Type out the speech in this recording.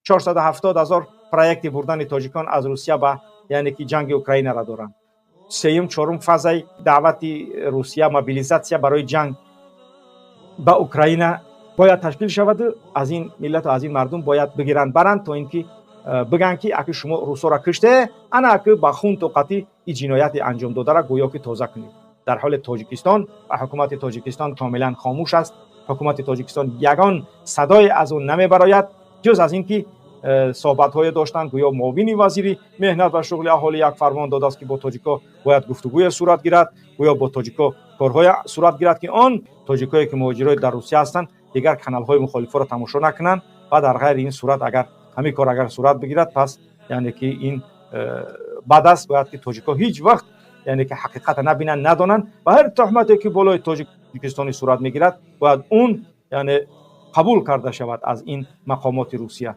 470 ҳазор проекти бурдани тоҷикон аз Русия ба, яъне ки, ҷанги Украинара доранд. Сеюм, чорум фазаи даъвати Русия, мобилизатсия барои ҷанг ба Украина бояд ташкил шаваду аз ин миллату аз ин мардум бояд бигиранд, баранд, то ин ки бигӯянд, ки аки шумо русоро киште, ана аки ба хун тоқатӣ и ҷинояти анҷомдодаро гӯё ки тоза кунед. Дар ҳоли Тоҷикистон ва ҳукумати Тоҷикистон комилан хомӯш аст. Ҳукумати Тоҷикистон ягон садое аз он намебарояд, ҷуз аз ин ки суҳбатҳое доштанд. Гӯё муовини вазири меҳнат ва шуғли аҳолӣ як фармон додааст, ки бо тоҷико бояд гуфтугӯе сурат гирад, гӯё бо тоҷико корҳое сурат гирад, ки он тоҷикое, ки муҳоҷирои дар Русия ҳастанд, дигар каналҳои мухолифоро тамошо накунанд. Ва дар ғайри ин сурат, агар ҳамин кор агар сурат бигирад, пас, яъне ки, ин бад аст. Бояд ки тоҷико ҳеҷ вақт, яъне ки, ҳақиқата набинанд, надонанд ва ҳар тӯҳмате, ки болои тоҷикистони сурат мегирад, бояд он, яъне, қабул карда шавад аз ин мақомоти Русия.